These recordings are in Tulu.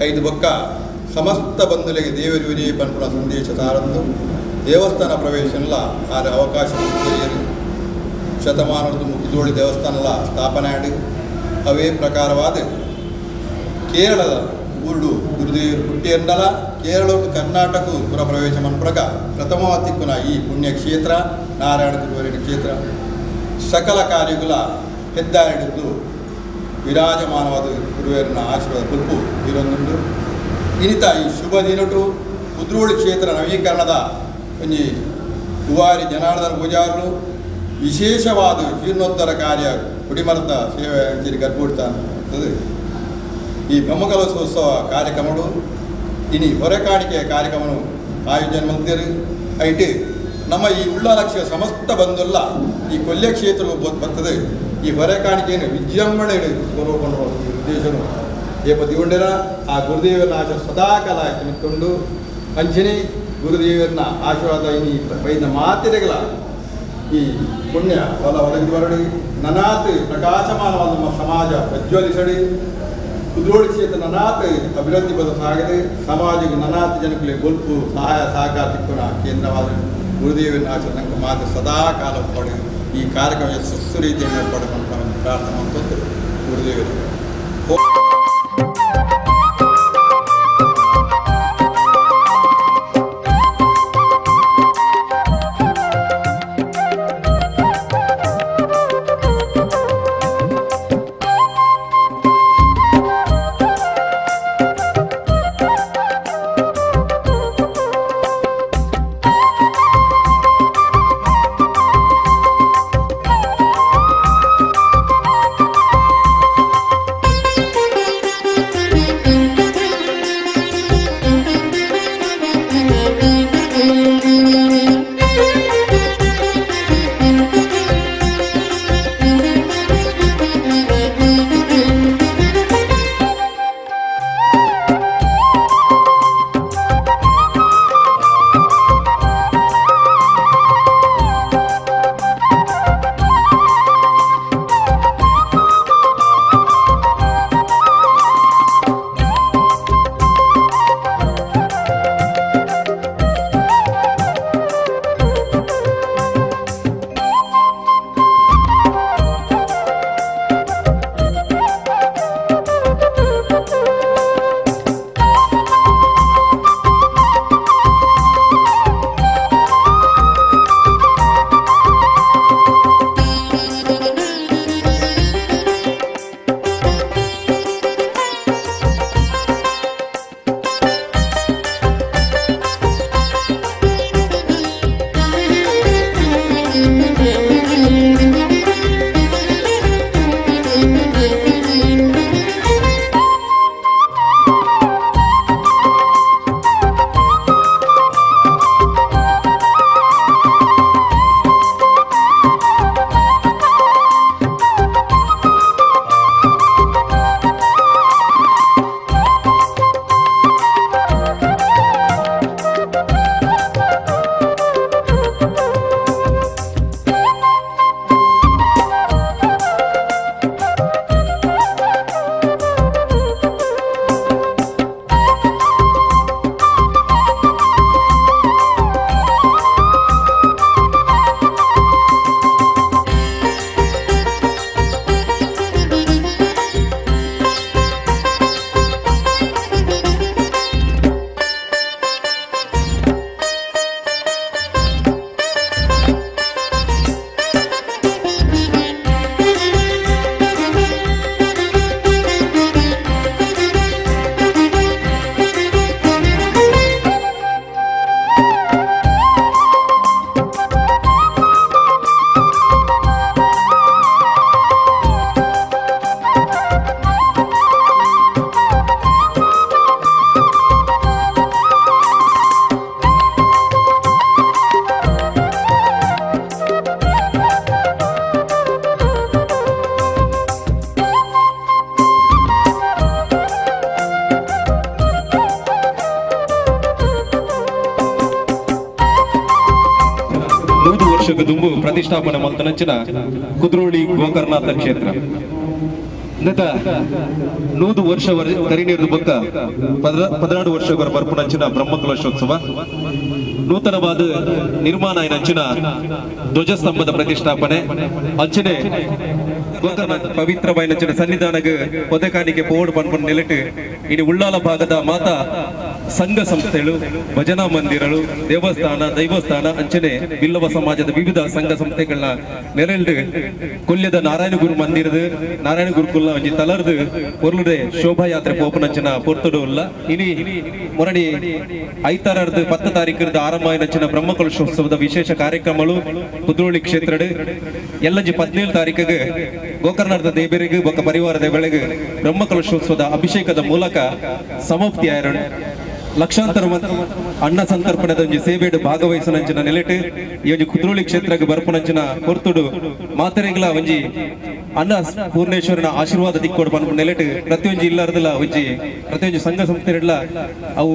ಐದು ಬೊಕ್ಕ ಸಮಸ್ತ ಬಂಧುಲೆಗೆ ದೇವರು ಪನ್ಪುನ ಸಂದೇಶ ತಾರಂದು ದೇವಸ್ಥಾನ ಪ್ರವೇಶನಲ ಆದ ಅವಕಾಶ ಶತಮಾನದ ಕುದ್ರೋಳಿ ದೇವಸ್ಥಾನಲ ಸ್ಥಾಪನೆ ಆಡಿ ಅವೇ ಪ್ರಕಾರವಾದ ಕೇರಳದ ಊರುಡು ಗುರುದೇವರು ಪುಟ್ಟಿಯಂಡಲ ಕೇರಳಕ್ಕೆ ಕರ್ನಾಟಕ ಪುರ ಪ್ರವೇಶ ಮನ್ಪುನಗ ಪ್ರಥಮವಾತಿಕ್ಕುನ ಈ ಪುಣ್ಯಕ್ಷೇತ್ರ ನಾರಾಯಣ ಗುರುವರಿನ ಕ್ಷೇತ್ರ ಸಕಲ ಕಾರ್ಯಗಳ ಹೆದ್ದಾರಿಡಿದ್ದು ವಿರಾಜಮಾನವಾದ ಗುರುವೇರನ ಆಶೀರ್ವಾದ ಪುಲ್ಪು ಇರೊಂದುಂಡು. ಇನಿತ ಈ ಶುಭ ದಿನಟು ಕುದ್ರೋಳಿ ಕ್ಷೇತ್ರ ನವೀಕರಣದ ಒಂಜಿ ಕುವಾರಿ ಜನಾರ್ದನ ಪೂಜಾರರು ವಿಶೇಷವಾದ ಜೀರ್ಣೋದ್ಧಾರ ಕಾರ್ಯ ಕೊಡಿಮರದ ಸೇವೆ ಅಂಚೇರಿ ಗರ್ಭುಡ್ತಾನೆ. ಈ ಬ್ರಹ್ಮಕಲಶೋತ್ಸವ ಕಾರ್ಯಕ್ರಮಡು ಇನಿ ಹೊರೆಕಾಣಿಕೆಯ ಕಾರ್ಯಕ್ರಮನು ಆಯೋಜನೆ ಮಂದಿರು ಐಟ್ ನಮ್ಮ ಈ ಉಳ್ಳಾಲಕ್ಷ ಸಮಸ್ತ ಬಂದುಲ್ಲ ಈ ಕೊಲ್ಯ ಕ್ಷೇತ್ರ ಬರ್ತದೆ. ಈ ಹೊರೆಕಾಣಿಕೆಯನ್ನು ವಿಜೃಂಭಣೆ ಸ್ವರೂಪನ ಉದ್ದೇಶನು ಏಪ ದಿವಂಡಿರ ಆ ಗುರುದೇವನ ಆಶ ಸದಾಕಾಲ ನಿಂತುಕೊಂಡು ಅಂಚನೆ ಗುರುದೇವರನ್ನ ಆಶೀರ್ವಾದ ಇನಿ ಬೈದ ಮಾತಿರೆಗಳ ಈ ಪುಣ್ಯ ಫಲ ಒದಗಿ ಬರಡಿ ನನಾತ್ ಪ್ರಕಾಶಮಾನವಾದ ನಮ್ಮ ಸಮಾಜ ಪ್ರಜ್ವಲಿಸಡಿ ಕುದ್ರೋಳಿ ಕ್ಷೇತ್ರ ನನಾತ್ ಅಭಿವೃದ್ಧಿ ಪದ ಸಾಗದೆ ಸಮಾಜಕ್ಕೆ ನನಾತ್ ಜನಕ್ಕೆ ಬೊಲ್ಪು ಸಹಾಯ ಸಹಕಾರ ತಿಕ್ಕುನ ಕೇಂದ್ರವಾದ ಗುರುದೇವನ ಆಚರಣೆ ಮಾತು ಸದಾ ಕಾಲ ಪಡೆ ಈ ಕಾರ್ಯಕ್ರಮ ಯಶಸ್ಸು ರೀತಿಯನ್ನು ಏರ್ಪಾಡು ಪ್ರಾರ್ಥನೆ ಅಂತಂದು ಗುರುದೇವರು. 100 ವರ್ಷದ ದುಂಬು ಪ್ರತಿಷ್ಠಾಪನೆ ಮಲ್ತನಂಚಿನ ಕುದ್ರೋಳಿ ಗೋಕರ್ಣನಾಥ ಕ್ಷೇತ್ರ. 100 ವರ್ಷ ಕರಿನೀರು ಬೊಕ್ಕ 14 ವರ್ಷ ಬರ್ಪುನಂಚಿನ ಬ್ರಹ್ಮಕಲಶೋತ್ಸವ ನೂತನವಾದ ನಿರ್ಮಾಣ ನಂಚಿನ ಧ್ವಜಸ್ತಂಭದ ಪ್ರತಿಷ್ಠಾಪನೆ ಅಂಚನೆ ಪವಿತ್ರವಾಯಿನಂಚಿನ ಸನ್ನಿಧಾನಗ ಪೊದೆಕಾಣಿಕೆ ಪೋಡು ಪನ್ಪುನ ನೆಲೆಟ್ ಇನಿ ಉಳ್ಳಾಲ ಭಾಗದ ಮಾತಾ ಸಂಘ ಸಂಸ್ಥೆಗಳು, ಭಜನಾ ಮಂದಿರಗಳು, ದೇವಸ್ಥಾನ, ದೈವಸ್ಥಾನ ಅಂಚನೆ ಬಿಲ್ಲವ ಸಮಾಜದ ವಿವಿಧ ಸಂಘ ಸಂಸ್ಥೆಗಳನ್ನ ನೆರಳು ಕೊಲ್ಯದ ನಾರಾಯಣ ಗುರು ಮಂದಿರದ ನಾರಾಯಣ ಗುರುಕುಲ ಒಂಜಿ ತಲರ್ದು ಪೊರ್ಲುಡೆ ಶೋಭಾಯಾತ್ರೆ ಪೋಪುನಂಚಿನ ಪೊರ್ತುಡು ಉಲ್ಲ. ಇನಿ ಮೊರಣಿ 5 10 ತಾರೀಕದ ಆರಂಭ ನಂಚಿನ ಬ್ರಹ್ಮಕಲಶೋತ್ಸವದ ವಿಶೇಷ ಕಾರ್ಯಕ್ರಮಗಳು ಕುದ್ರೋಳಿ ಕ್ಷೇತ್ರಡು ಎಲ್ಲಂಜಿ 17 ತಾರೀಕಿಗೆ ಗೋಕರ್ಣದ ದೇವರಿಗೆ ಬೊಕ್ಕ ಪರಿವಾರ ದೇವಳಿಗೆ ಬ್ರಹ್ಮಕಲಶೋತ್ಸವದ ಅಭಿಷೇಕದ ಮೂಲಕ ಸಮಾಪ್ತಿ ಆಯರಣ. ಲಕ್ಷಾಂತರ ಅನ್ನ ಸಂತರ್ಪಣದ ಒಂಜಿ ಸೇವೆಡು ಭಾಗವಹಿಸನಂಚಿನ ನೆಲೆಟ್ ಈ ಒಂಜಿ ಕುದ್ರೋಳಿ ಕ್ಷೇತ್ರಕ್ಕೆ ಬರ್ಪುನಂಚಿನ ಪೊರ್ತುಡು ಮಾತೆರೆಗ್ಲ ಒಂಜಿ ಅನ್ನ ಪೂರ್ಣೇಶ್ವರನ ಆಶೀರ್ವಾದ ದಿಕ್ಕೋಡು ಪನ್ಪುನ ನೆಲೆಟ್ ಪ್ರತಿಯೊಂಜಿ ಇಲ್ಲಾರ್ದಲ ಒಂಜಿ ಪ್ರತಿಯೊಂಜಿ ಸಂಘ ಸಂಸ್ಥೆಗಳ ಅವು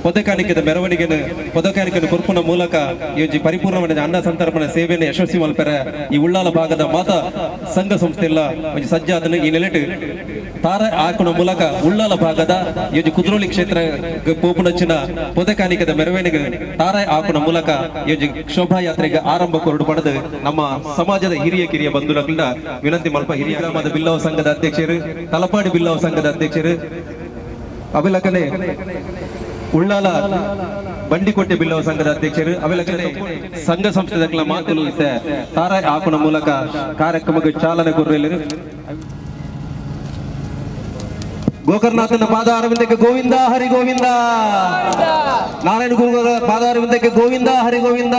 ಪೊದಕಾಣಿಕೆದ ಮೆರವಣಿಗೆಯನ್ನು ಪೊದಕಾಣಿಕೆಯನ್ನು ಕೊರ್ಪುನ ಮೂಲಕ ಈ ಒಂಜಿ ಪರಿಪೂರ್ಣವಾದ ಅನ್ನ ಸಂತರ್ಪಣೆ ಸೇವೆಯನ್ನು ಯಶಸ್ವಿ ಮಲ್ಪೆರೆ ಈ ಉಳ್ಳಾಲ ಭಾಗದ ಮಾತಾ ಸಂಘ ಸಂಸ್ಥೆ ಎಲ್ಲ ಒಂಜಿ ಸಜ್ಜಾದನ ಈ ನೆಲೆಟ್ ತಾರ ಹಾಕುನ ಮೂಲಕ ಉಳ್ಳಾಲ ಭಾಗದ ಈ ಒಂಜಿ ಕುದ್ರೋಳಿ ಕ್ಷೇತ್ರ ಪೋಪುನಂಚಿನ ಪೊದಕಾಣಿಕೆದ ಮೆರವಣಿಗೆ ತಾರ ಹಾಕುನ ಮೂಲಕ ಈ ಒಂಜಿ ಶೋಭಾಯಾತ್ರೆಗೆ ಆರಂಭ ಕೊರಡು ಪಡೆದು ನಮ್ಮ ಸಮಾಜದ ಹಿರಿಯ ಕಿರಿಯ ಬಂಧುಗಳ ವಿನಂತಿ ಮಲ್ಪ. ಹಿರಿಯ ಗ್ರಾಮದ ಬಿಲ್ಲವ ಸಂಘದ ಅಧ್ಯಕ್ಷರು, ತಲಪಾಡಿ ಬಿಲ್ಲವ ಸಂಘದ ಅಧ್ಯಕ್ಷರು, ಅವಿಲಕನೆ ಉಳ್ಳಾಲ ಬಂಡಿಕೋಟೆ ಬಿಲ್ಲವ ಸಂಘದ ಅಧ್ಯಕ್ಷರು, ಅವಿಲಕನೆ ಸಂಘ ಸಂಸ್ಥೆದ ಮಾತುಲು ತಾರ ಹಾಕುನ ಮೂಲಕ ಕಾರ್ಯಕ್ರಮಕ್ಕೆ ಚಾಲನೆ ಕೊರಲಿರು. ಗೋಕರ್ಣನಾಥನ ಪಾದಾರವಿಂದಕ್ಕೆ ಗೋವಿಂದ ಹರಿ ಗೋವಿಂದ, ನಾರಾಯಣ ಗುರುಗಳ ಪಾದಾರವಿಂದಕ್ಕೆ ಗೋವಿಂದ ಹರಿ ಗೋವಿಂದ,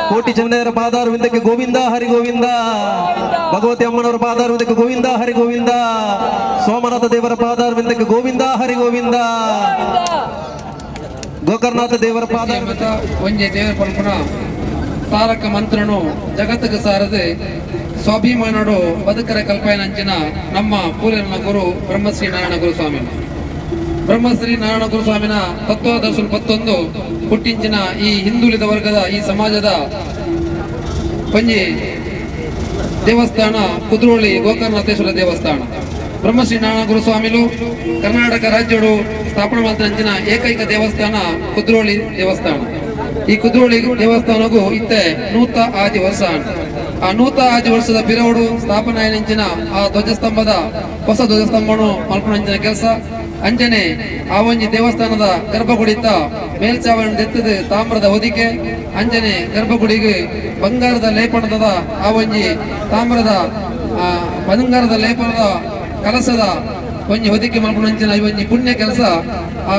ಕೋಟಿ ಚೆನ್ನಯ್ಯರ ಪಾದಾರವಿಂದಕ್ಕೆ ಗೋವಿಂದ ಹರಿ ಗೋವಿಂದ, ಭಗವತಿ ಅಮ್ಮನವರ ಪಾದಾರವಿಂದಕ್ಕೆ ಗೋವಿಂದ ಹರಿ ಗೋವಿಂದ, ಸೋಮನಾಥ ದೇವರ ಪಾದಾರವಿಂದಕ್ಕೆ ಗೋವಿಂದ ಹರಿ ಗೋವಿಂದ, ಗೋಕರ್ಣನಾಥ ದೇವರ ಪಾದ ಒಂಜೆ ದೇವರ ಪಲ್ಪುನ ತಾರಕ ಮಂತ್ರನು ಜಗತ್ತಿಗೆ ಸಾರದೆ ಸ್ವಾಭಿಮಾನಡು ಬದುಕರ ಕಲ್ಪನೆಂಚಿನ ನಮ್ಮ ಪೂರ್ವನ ಗುರು ಬ್ರಹ್ಮಶ್ರೀ ನಾರಾಯಣ ಗುರುಸ್ವಾಮಿ. ಬ್ರಹ್ಮಶ್ರೀ ನಾರಾಯಣ ಗುರುಸ್ವಾಮಿನ ತತ್ವದರ್ಶನ ಪತ್ತೊಂದು ಹುಟ್ಟಿಂಚಿನ ಈ ಹಿಂದುಳಿದ ವರ್ಗದ ಈ ಸಮಾಜದ ಪಂಜಿ ದೇವಸ್ಥಾನ ಕುದ್ರೋಳಿ ಗೋಕರ್ಣನಾಥೇಶ್ವರ ದೇವಸ್ಥಾನ. ಬ್ರಹ್ಮಶ್ರೀ ನಾರಾಯಣ ಗುರುಸ್ವಾಮಿಲು ಕರ್ನಾಟಕ ರಾಜ್ಯಡು ಸ್ಥಾಪನೆ ಮಾಡಿದ ಏಕೈಕ ದೇವಸ್ಥಾನ ಕುದ್ರೋಳಿ ದೇವಸ್ಥಾನ. ಈ ಕುದ್ರೋಳಿ ದೇವಸ್ಥಾನಗೂ ಇತ್ತೆ 106 ವರ್ಷ. ಆ 106 ವರ್ಷದ ಬಿರವಡು ಸ್ಥಾಪನೆ ನಂಚಿನ ಆ ಧ್ವಜಸ್ತಂಭದ ಹೊಸ ಧ್ವಜಸ್ತಂಭನು ಮಲ್ಪನಂಚಿನ ಕೆಲಸ ಅಂಜನೆ ಆ ಒಂಜಿ ದೇವಸ್ಥಾನದ ಗರ್ಭಗುಡಿತ ಮೇಲ್ಚಾವಣಿ ದೆತ್ತದ ತಾಮ್ರದ ಹೊದಿಕೆ ಅಂಜನೆ ಗರ್ಭಗುಡಿಗೆ ಬಂಗಾರದ ಲೇಪನದ ಆ ಒಂಜಿ ತಾಮ್ರದ ಬಂಗಾರದ ಲೇಪನದ ಕಲಸದ ಒಂಜಿ ಹೊದಿಕೆ ಮಲ್ಪನಂಚಿನ ಈ ಒಂಜಿ ಪುಣ್ಯ ಕೆಲಸ ಆ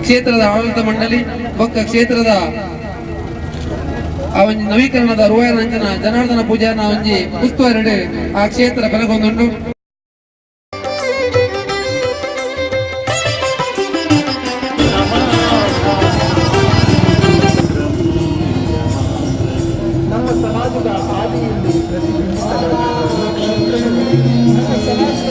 ಕ್ಷೇತ್ರದ ಆಡಳಿತ ಮಂಡಳಿ ಬೊಕ್ಕ ಕ್ಷೇತ್ರದ ಆ ಒಂಜಿ ನವೀಕರಣದ ರುವಾಯರಂಜನ ಜನಾರ್ದನ ಪೂಜಾನ ಒಂಜಿ ಉಸ್ತುವಾರಿ ಆ ಕ್ಷೇತ್ರ ಬೆಳಗೊಂದುಂಡು. ನಮ್ಮ ಸಮಾಜದ ಆದಿಯಲ್ಲಿ ಪ್ರತಿಬಿಂಬಿಸಲಾಗಿರುವ ಕ್ಷೇತ್ರವು ನಮ್ಮ ಸಮಾಜದ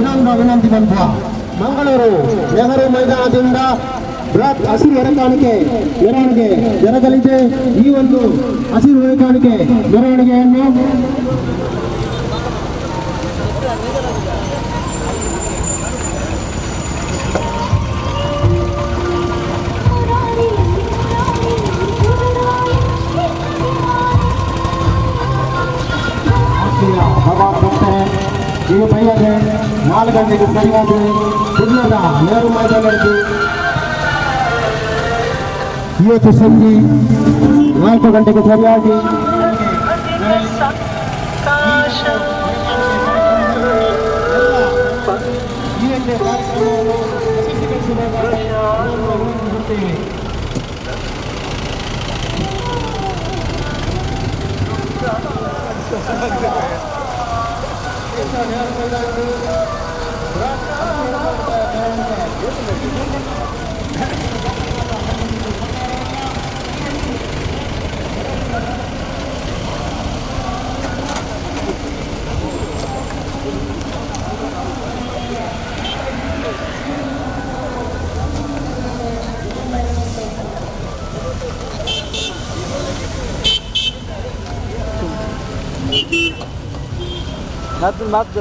ಮಹಾನ್ ವಿನಂತಿ ಬಂಧುವ ಮಂಗಳೂರು ನೆಹರು ಮೈದಾನದಿಂದ ಬೃಹತ್ ಹಸಿರು ಹೊರೆಕಾಣಿಕೆ ಮೆರವಣಿಗೆ ಜರಗಲಿದೆ. ಈ ಒಂದು ಹಸಿರು ಹೊರೆಕಾಣಿಕೆ ಮೆರವಣಿಗೆಯನ್ನು ಈ ಬೈಯದೆ 4 ಗಂಟೆಗೆ ಸರಿಯಾಗಿ ಕುಡ್ಲದ ನೆಹರು ಮೈದಾನದಲ್ಲಿ ಇವತ್ತು ಸಂಜೆ 4 ಗಂಟೆಗೆ ಸರಿಯಾಗಿ ಈ ಒಂದು ಕಾರ್ಯಕ್ರಮವನ್ನು ಯಶಸ್ವಿಗೊಳಿಸಬೇಕಾಗಿ ವಿನಂತಿಸುತ್ತೇವೆ. मात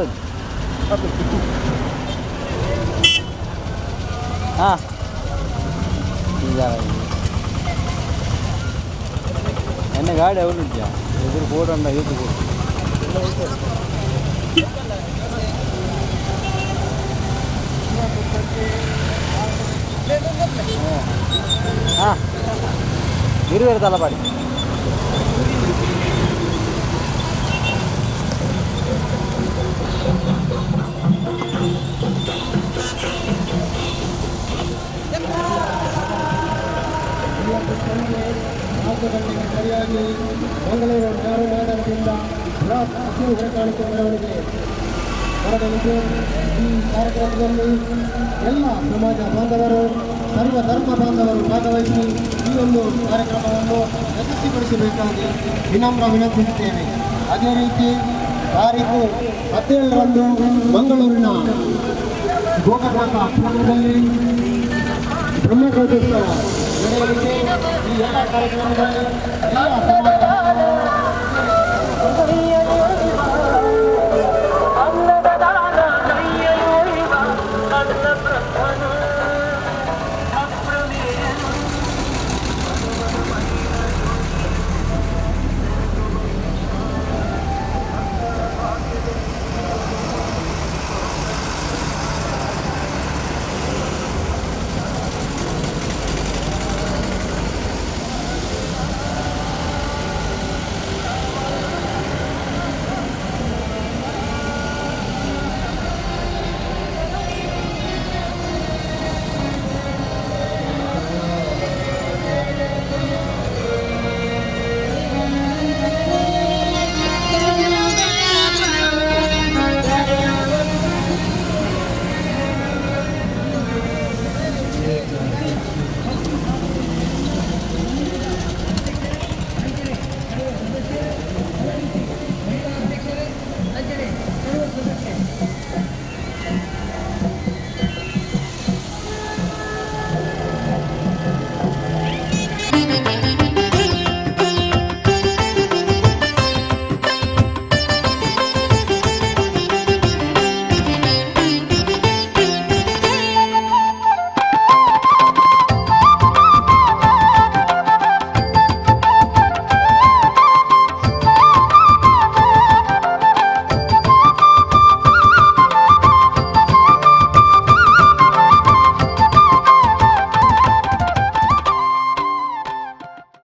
हाँ ಎನ್ನ ಗಾಡಿ ಅವನು ಎದುರು ಬೋರ್ಡ್ ಅಂಡ ಎದುರು ಬೋರ್ಡ್. ಹಾಂ ಇರುವೇರು ತಲಪಾಡಿ. 4 ಗಂಟೆಗೆ ಸರಿಯಾಗಿ ಮಂಗಳೂರು ನೆಹರು ಮೈದಾನದಿಂದ ಬೃಹತ್ ಹಸಿರು ಹೊರೆಕಾಣಿಕೆ ಮೆರವಣಿಗೆ ಹೊರಡಲಿದೆ. ಈ ಕಾರ್ಯಕ್ರಮದಲ್ಲಿ ಎಲ್ಲ ಸಮಾಜ ಬಾಂಧವರು, ಸರ್ವ ಧರ್ಮ ಬಾಂಧವರು ಭಾಗವಹಿಸಿ ಈ ಒಂದು ಕಾರ್ಯಕ್ರಮವನ್ನು ಯಶಸ್ವಿಗೊಳಿಸಬೇಕಾಗಿ ವಿನಮ್ರ ವಿನಂತಿಸುತ್ತೇವೆ. ಅದೇ ರೀತಿ ತಾರೀಕು 17ರಂದು ಮಂಗಳೂರಿನ ಗೋಕರ್ಣನಾಥ ಆಶ್ರಮದಲ್ಲಿ ಬ್ರಹ್ಮಕೋಟೋತ್ಸವ ನಡೆಯಲಿದೆ. ಈ ಎಲ್ಲ ಕಾರ್ಯಕ್ರಮದಲ್ಲಿ ಎಲ್ಲ ಸಮಾಜ